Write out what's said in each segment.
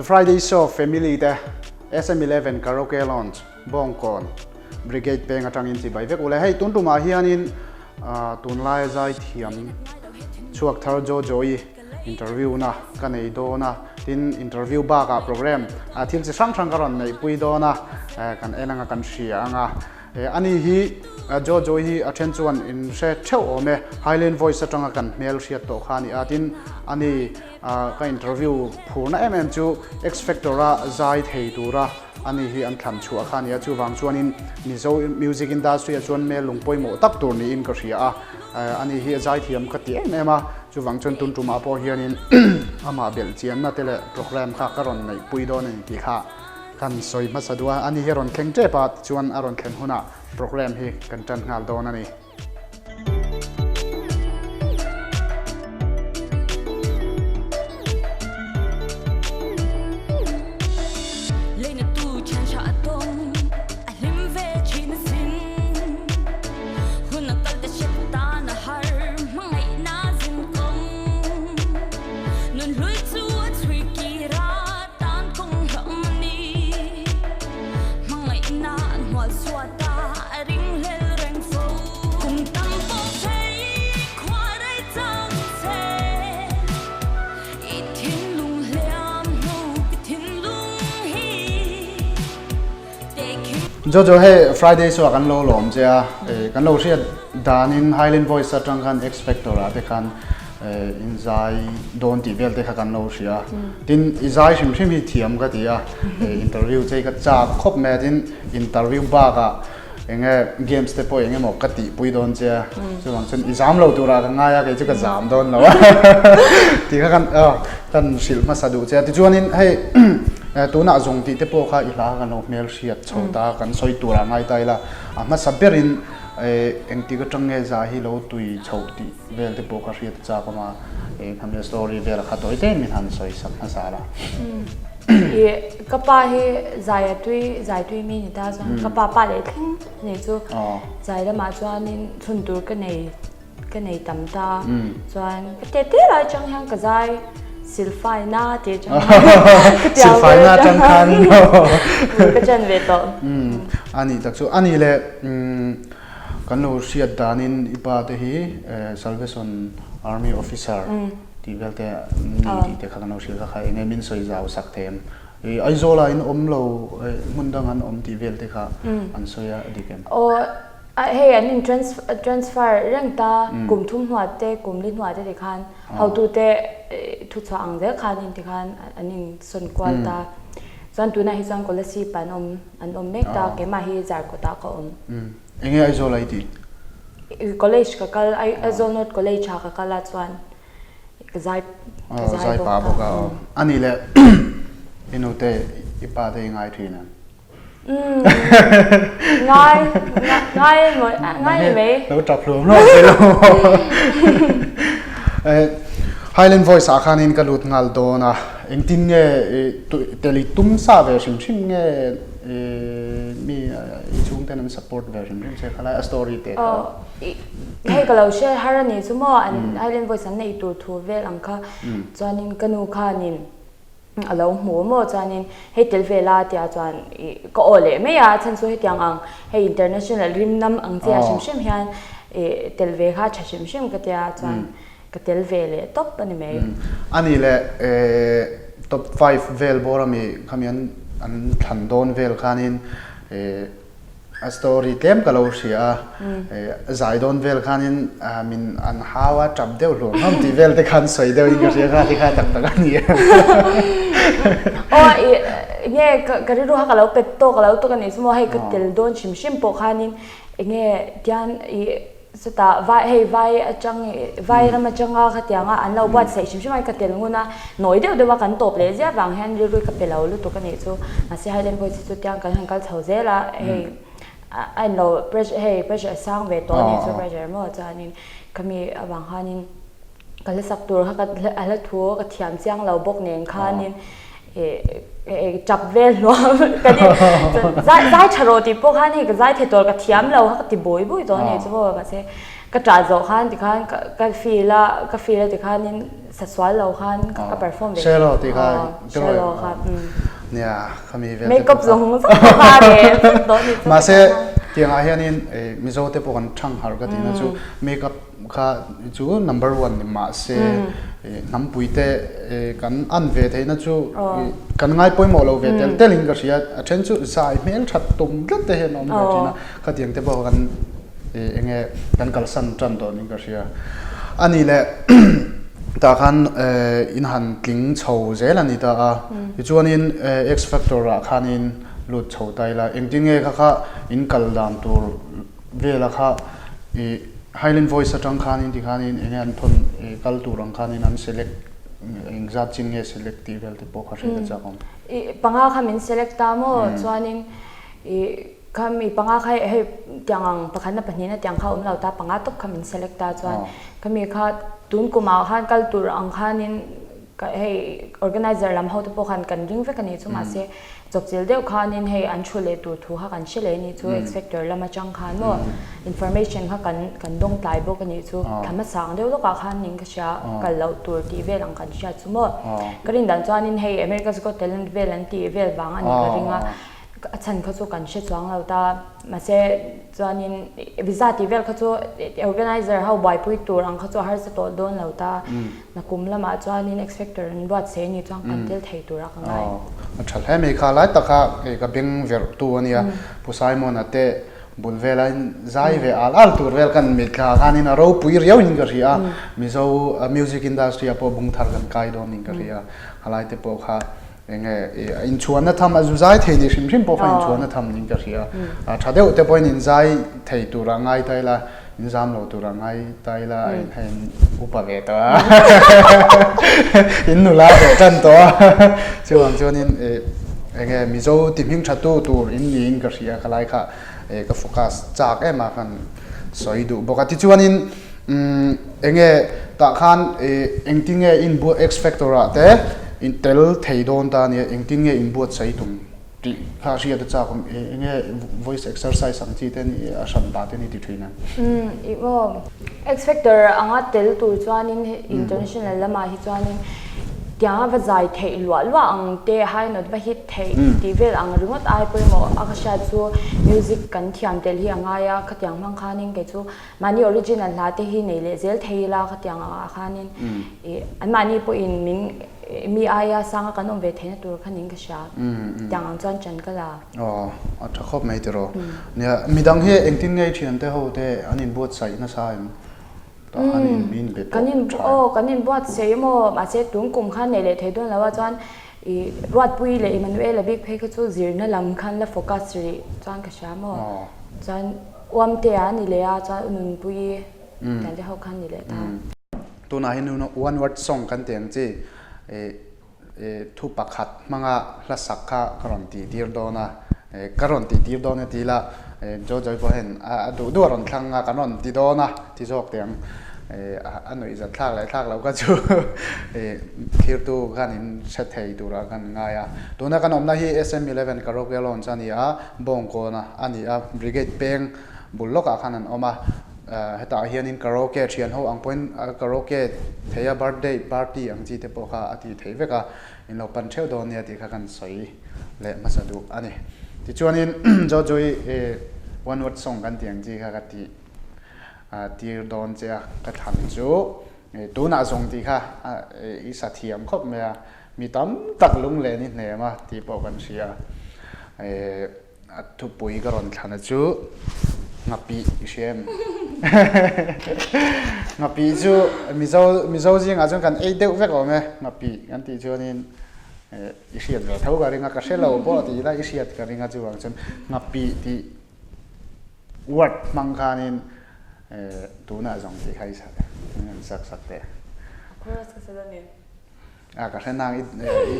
The Friday Show family te SM11 Karaoke Lounge Bawngkawn Brigade peng atangin chibai vek ule. Hei tun tumah hianin tunlaia zaithiam chhuak thar Jojo-i interview na ka nei dawn a, tin interview bakah program thil chi hrang hrang ka rawn neihpui dawn a, kan en anga kan hria anga. Ani hi Jojo hi a then chuan in hre theuh awm e, Highland Voice atanga kan hmel hriat tawh kha a ni a, tin ani ka interview phurna em em chu X Factor a zai thei tura ani hi an thlan chhuah kha a ni a, chuvang chuanin Mizo music industry ah chuan hmel lung pawimawh tak tur niin ka hria a, ani hi a zai thiam ka ti em em a, chuvang chuan tun tumah pawh hianin amah belh chianna te leh program kha ka rawn neihpui dawn a ni tih kha. Kan sawi hmasa duh a, ani hi a rawn thleng tep a, tichuan a rawn thlen hunah programme hi kan tan nghal dawn a ni. Jojo hei Friday chu a kan lo lawm che a, kan lo hriat danin Highland Voice atang khan X Factor ah te khan in zai dawn tih vel te kha kan lo hria a, tin i zai hrim hrim hi thiam ka ti a, interview che hi ka chak khawp mai a, tin interview bakah eng nge games te pawh eng emaw ka tihpui dawn che a, chuvang chuan i zam lo turah ka ngai a, kei chu ka zam dawn lo a tih kha kan kan hrilh hmasa duh che a, tichuanin hei tunah zawng tih te pawh kha i hla kha kan lo hmelhriat chho ta a, kan sawi turah ngai ta ila, a hmasa berin engtik atang nge zah hi lo tui chhoh tih. Vel te pawh ka hriat chak awm a, eng khami story vel kha tawi te min han sawi sak hmasa la. I ka pa hi zai a tui zai tui mi ni ta chuan ka pa pa leh thleng nei chu zai lamah chuanin chhun tur ka nei ka nei tam ta chuan ka te te lai chang hian ka zai silfai na te chang ka tiang silfai na chang khan ka chan ve tawh. Ani tak chu ani le Kan lo hriat danin i pa te hi Salvation Army Officer tih vel te ni tih te kha kan lo hrilh kha kha enge min sawi zau sak thei em? I Aizawl ah in awm lo hmun dang an awm tih vel te kha an sawi a dik em? Aw hei an in transfer reng ta kum thum hnuah te kum li hnuah te tikhan hotu te thuchhuah ang zel khan in tikhan an in sawn kual ta chuan tunah hi chuan Kolasib an awm An awm mek ta, keimah hi Zarkawt ah ka awm. Enge Aizawl ah i tih? College ka kal, Aizawl North College ah ka kal a chuan ka zai ka zai bawk a. Bawk a aw. Ani leh i nu te i pa te i ngai thin em? Ngai ngai ngai ni mai. Lo tap hluam hluam thei lo maw? Highland Voice ah khanin ka lut nghal dawn a. Engtin nge tel i tum sa ve hrim hrim nge mi i chhungten an support ve hrim hrim che khalai a story te kha. Hei ka lo hre har a ni chu maw an Highland Voice an neih tur thu vel ang kha chuanin ka nu khanin a lo hmu maw chuanin hei tel ve la tia chuan ka aw leh mai a chhan chu hetiang ang hei international rim nam ang che a hrim hrim hian tel ve kha tha hrim hrim ka tia chuan Ka tel ve leh tawp a ni mai. A nih leh top five vel bawr ami khami an an thlan dawn vel khanin a story tlem ka lo hria a, zai dawn vel khanin min an hau a tap deuh hluam hluam tih vel te khan sawi deuh in ka hria kha ti kha tak tak a ni em. Aw i nge ka rilru kha ka lo pet tawk a lo tawk a nih chu maw hei ka tel dawn hrim hrim pawh khanin enge tian i Chutah vai hei vai atang vai ram atanga khatianga an lo buatsaih hrim hrim a ka tel ngun a, nawi deuh deuh a kan tawp leh ziah vang hian rilru ka pe lo lutuk a nih chu. Mahse Highland Voice hi chu tiang kan han kal chho zel a, hei a in lo pressure hei pressure a sang ve tawh a nih chu pressure maw chuanin khami avang khanin ka hla sak tur kha ka a hla thu ka thiam chiang lo bawk nen khanin ih tap vel hluam ka ti zai zai tha rawh tih pawh khan hei ka zai thei tawh ka thiam lo kha ka ti bawi bawi tawh a nih chu maw mahse. Ka ṭah zawh khan tikhan ka feel a, ka feel a tikhanin sa sual lo khan ka perform ve. Shallow tih kha Shallow kha. Nia, khami vel te Makeup zawng zawng kha re vek tawh ni chu. Mahse tiangah hianin Mizo te pawh kan thang harh ka tihna chu makeup kha chu number one ni mahse hnampui te kan an ve theihna chu kan ngai pawimawh lo ve tel telin ka hria. A then chu zai hmel that tum tlat te hian a awm ve thin a, khatiang te pawh kan eng nge kan kalsan tan tawh niin ka hria. A nih leh tah khan in han tling chho zel a ni ta a, tichuanin X Factor ah khanin lut chho ta ila, engtin nge kha kha in kal dan tur vela kha ih Highland Voice atang khanin tikhanin eng nge an thawn kal tur ang khanin an select engzat chin nge select tih vel te pawh kha hriat a chak awm. Ih panga kha min select ta maw chuanin ih Kha mi panga kha hei tiang ang pakhatna pahnihna tiang kha awm lo ta panga tawp kha min select ta chuan kha mi kha tun kumah khan kal tur ang khanin ka hei organizer lam ho te pawh khan kan ring vek a nih chu mahse chawpchilh deuh khanin hei an thu leh tur thu kha kan hre leh a nih chu X-Factor lam atang khan maw information kha kan kan dawng tlai bawk a nih chu thla hmasa ang deuh lawkah khan ning ka hria kal loh tur tih vel ang kan hriat chu maw ka rin dan chuanin hei America's Got Talent vel an tih vel vang a nih ka ring a. A chhan kha chu kan hre chuang lo ta. Mahse chuanin visa tih vel kha chu organizer ho buaipui tur ang kha chu a harsa tawh dawn lo ta. Nakum lamah chuanin X Factor an buat se ni chuan kan tel thei tur a ka ngai. A tha hle mai kha lai tak kha kei ka beng verh tu a nia. Pu Simon-a te bul vela in zai ve al al tur vel kan mitthla khanin a ropui riau in ka hria a. Mizo music industry ah pawh bung thar kan kai dawn in ka hria. Khalai te pawh kha Enge a inchhuanna tham a zu zai thei ni hrim hrim pawh kha inchhuanna tham niin ka hria. A tha deuh te pawhin inzai thei tura ngai ta ila, inzam lo tura ngai ta ila a in hei in upa ve tawh a, in nula ve tan tawh a. Chuvang chuanin enge Mizo ti hming tha tu tur in niin ka hria khalai kha ka focus chak em a kan sawi duh bawk a. Tichuanin Enge tah khan engtin nge inbuat X factor ah te in tel thei dawn ta ania engtin nge inbuatsaih tum tih kha hriat a chak awm enge voice exercise ang chi te ni a hran pah te ni ti thin ang. Ih maw X factor anga tel tur chuanin international lamah hi chuanin tianga va zai theih luah luah ang te high note va hit theih tih vel ang ringawt ai pawimawh a ka hriat chu music kan thiam tel hi a ngai a khatiang hmang khanin kei chu Mahni original hla te hi nei leh zel thei ila khatiang ang ah khanin ih anmahni pawhin min mi aia sanga kan awm ve theihna tur kha ning ka hria. Tiang ang chuan ṭan ka la. Aw, a ṭha khawp mai tiraw. Nia, midang hi engtin nge i ṭhiante ho te an inbuatsaih nasa em? Tah khan in min be pawh ṭha em? Aw, kan inbuatsaih emaw mahse tun kum khan nei leh thei dawn lo a chuan ih Ruatpuii leh Emmanuel-a bik phei kha chu zirna lam khan la focus rih chuan ka hria maw. Chuan Uamtea a ni leh a, chuan U Nunpuii tiang te ho khan ni leh ta. Tunah hian one word song kan tih ang chi thu pakhat hmanga hla sak kha ka rawn tih tir dawn a, ka rawn tih tir dawn e ti ila Jojo pawh hian a duh duh a rawn thlang a, kan rawn ti dawn a ti zawk teh ang. A nuih zat thlak leh thlak lo kha chu thirtu khan in hre thei turah khan ngai a. Tuna kan awmna hi SM 11 Karaoke Lounge a ni a, Bawngkawna a ni a, Brigade peng bul lawkah khan an awm a, hetah hianin karaoke thian ho ang pawhin karaoke thei a, birthday party ang chi te pawh kha a ti thei vek a, in lo pan theuh dawn nia tih kha kan sawi leh hmasa duh a ni. Tichuanin Jojo-i one word song kan tih ang chi kha ka tih tir dawn che a, ka thlan chu tunah zawng tih kha i sa thiam khawp mai a, Mi tam tak lunglen i hnem a tih pawh kan hria. A thupui ka rawn thlan a chu nghapih i hria em? Nghapih chu Mizo Mizo zingah chuan kan ei deuh vek awm e nghapih kan tih chuanin i hriat ve tho ka ring a, ka hre lo pawh tih ila i hriat ka ring a chuvang chuan nghapih tih word hmang khanin tunah zawng tih kha i sak sak teh. A chorus ka sa dawn em? A ka hre nang i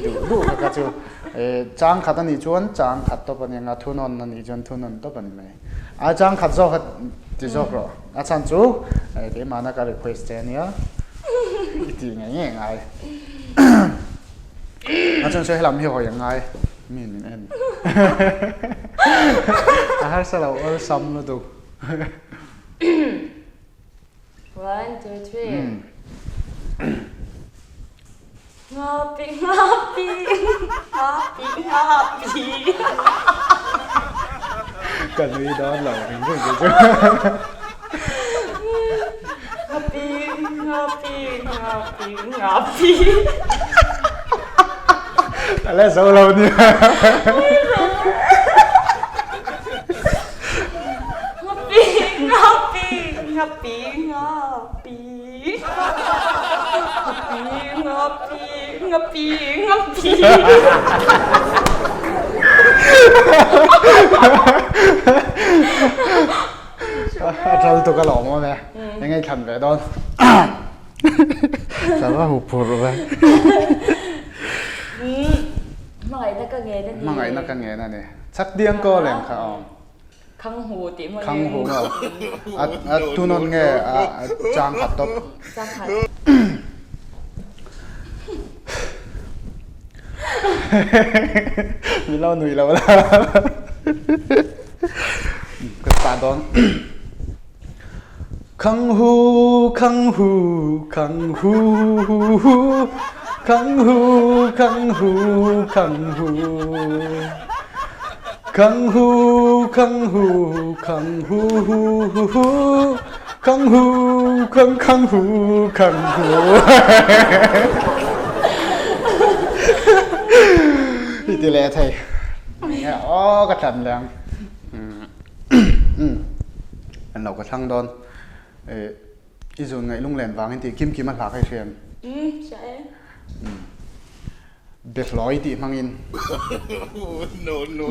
duh duh kha kha chu chang khat a nih chuan chang khat tawp a ni ang a, thunawn a nih chuan thunawn tawp a ni mai. A chang khat zawk kha ti zawk rawh. A chhan chu keimahna ka request che a nia i tih ngei ngei ngai. A chhan chu helam hi hawi a ngai mi min en. A harsa lo awlsam lutuk. One, two, three. Ngapi ngapi ngapi ngapi. Ka nui dawn lo ring ring chu. Ngapi ngapi ngapi ngapi. A le zo lo nia. Ngapi ngapi ngapi ngapi. Ngapi ngapi ngapi ngapi. A ṭal tuk a lawm awm e. Eng ei thlan ve dawn. Ka va hu phur ve. Hmangaihna ka ngen a ni. Hmangaihna ka ngen a ni. Chak diang kaw leng kha awm. Khang hu tih hmangin. Khang hu maw? A a tunawn nge a chang khat tawp? Chang khat. Min lo nui lo la. Ka start dawn. Khang hu khang hu khang hu hu hu khang hu khang hu khang hu khang hu khang hu khang hu hu hu hu khang hu khang khang hu khang hu I ti leh thei. Aw ka thlan leh ang. An lo ka thlang dawn. I zun ngaih lunglen vangin tih kim kim a hla kha i hria em? Umm, hria e. Behlawi tih hmangin.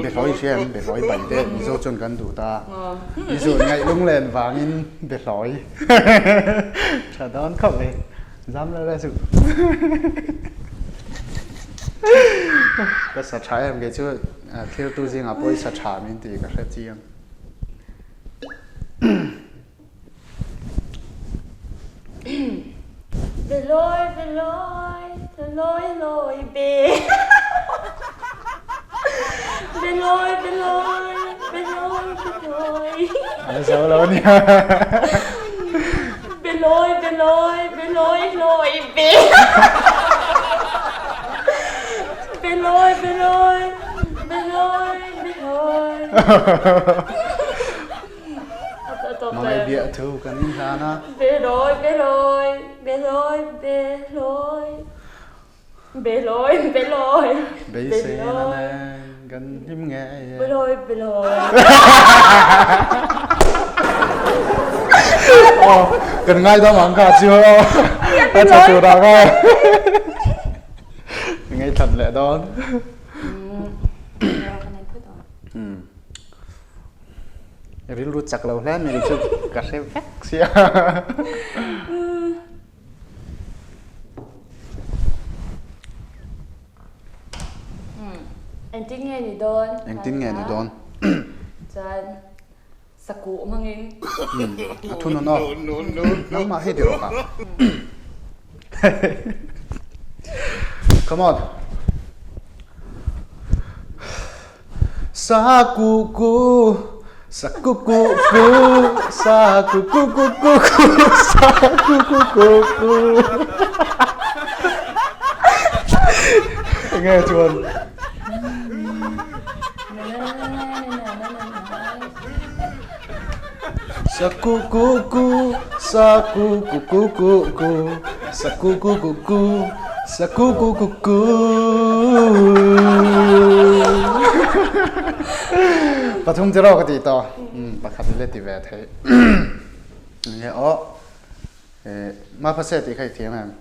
Behlawi i hria em? Behlawi bai te Mizo chuan kan duh ta. I zun ngaih lunglen vangin behlawi. Tha dawn khawp mai. Zam lo la chu. Ka sa tha em kei chu thirtu zingah pawh i sa tha min tih ka hre chiang. Belawi belawi lawi lawi be Belawi belawi belawi belawi A la zo lo a nia. Belawi belawi belawi lawi be Belawi belawi belawi belawi Mangai biah thu kan in hlan a. Belawi belawi belawi belawi belawi belawi Beisei na nen kan hlim ngei e. Belawi belawi Aw kan ngaidam ang kha chu aw a tha tur ang a. Ngei thlan leh dawn. Rilru chak lo hle mai chu ka hre vek sia. Engtin nge ni dawn? Engtin nge ni dawn? Chuan sakuh hmangin. A thunawn aw. Nangmah hi ti rawh ka. Come on. Sa ku ku, sa ku ku ku, sa ku ku ku ku ku, sa ku ku ku ku. Enge chuan? Sa ku ku ku, sa ku ku ku ku ku, sa ku ku ku ku, sa ku ku ku ku. Pathum ti rawh ka ti tawh. Pakhat i le ti ve thei. Nge aw. Ma pha se ti kha i thiam em?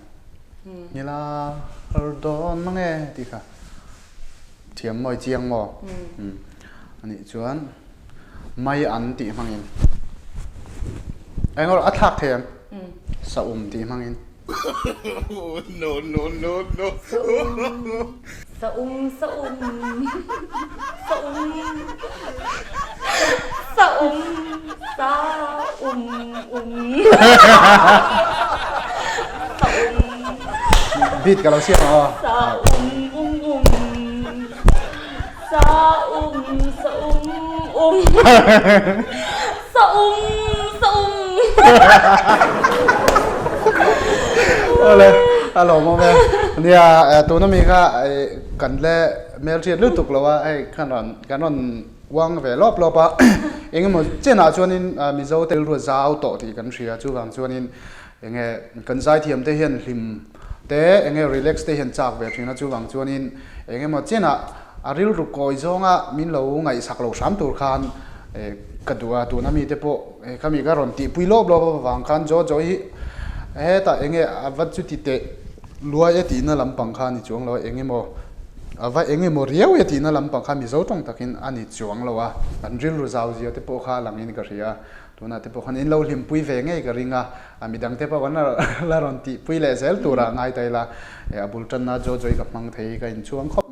Nila har dawn mang e ti kha. Thiam maw i chiang maw? Anih chuan mai an tih hmangin eng erawh a thlak thei em? Saum tih hmangin. No no no no. Saum saum saum saum saum um saum. Beat ka lo siam ang aw. Saum um um. Sa um sa um um sa um sa um. Awle, a lawmawm e. Nia, tuna mi kha kan le hmelhriat lutuk lo a, hei kan rawn kan rawn uang ve lawp lawp a. Engemaw chenah chuanin Mizo te rilru a zau tawh tih kan hria, chuvang chuanin enge kan zaithiam te hian hlim te enge relax te hian chak ve thin a, chuvang chuanin engemaw chenah a rilru kawi zawnga min lo ngaihsak lo hram tur khan ka duh a, tuna mite pawh khami ka rawn tihpui lawp lawp avang khan Jojo hi hetah enge a va chuti teh luai e tihna lampang kha a ni chuang lo a, engemaw a va engemaw riau e tihna lampang kha Mizo tawng takin a ni chuang lo a, an rilru zau zia te pawh kha a langin ka hria a, tunah te pawh khan in lo hlimpui ve ngei ka ring a, a midang te pawh kan la rawn tihpui leh zel turah ngai ta ila, a bul tanna Jojo hi ka hmang thei hi ka inchhuang khawp.